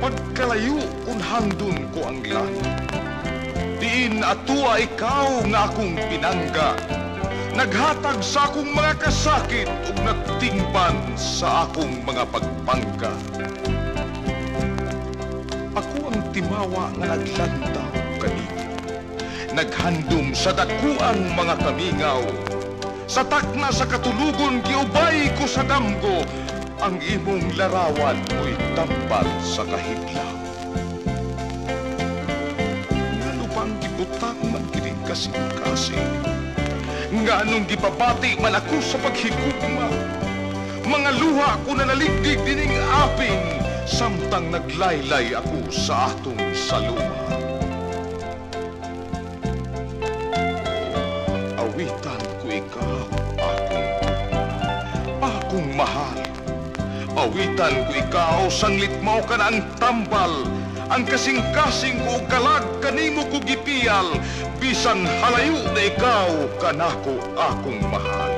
Pagkalayo kung handon ko ang langit, diin atua ikaw nga akong pinangga, naghatag sa akong mga kasakit ug nagtingban sa akong mga pagpangga. Ako ang timawa nga naglantaw kanimo, naghandom sa dakuang mga kamingaw. Sa takna sa katulugon giubay ko sa damgo, ang imong larawan mo'y tambal sa kahidlaw. Ngano bang gibutang man kining kasing-kasing? Nganong gipabati man ako sa paghigugma? Mga luha ko na naligdig dining aping, samtang naglaylay ako sa atong saluma. Awitan ko ikaw, akong gugma, akong mahal. Awitan ko ikaw, sanglit mao ka na ang tambal, ang kasing-kasing ko og kalag kanimo ko gipiyal, bisan halayo na ikaw kanako akong mahal.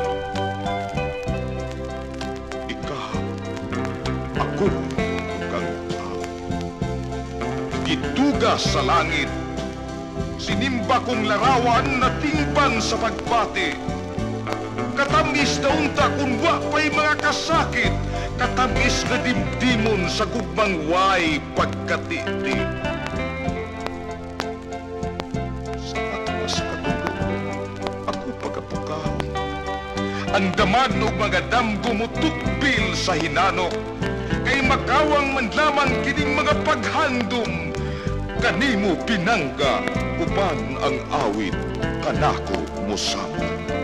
Ikaw, ako ug ang tao. Gituga sa langit, sinimba kong larawan na tingban sa pagbati. Katamis na unta kung wa pa'y mga kasakit, katamis na dimdimon sa gugmang way pagkatiti. Sa atlas katulog, ako pagapukaw. Ang damag og mga damgo mutukbil sa hinanok, kay makawang man lamang kining mga paghandom, kanimo pinangga uban ang awit kanako mosamok.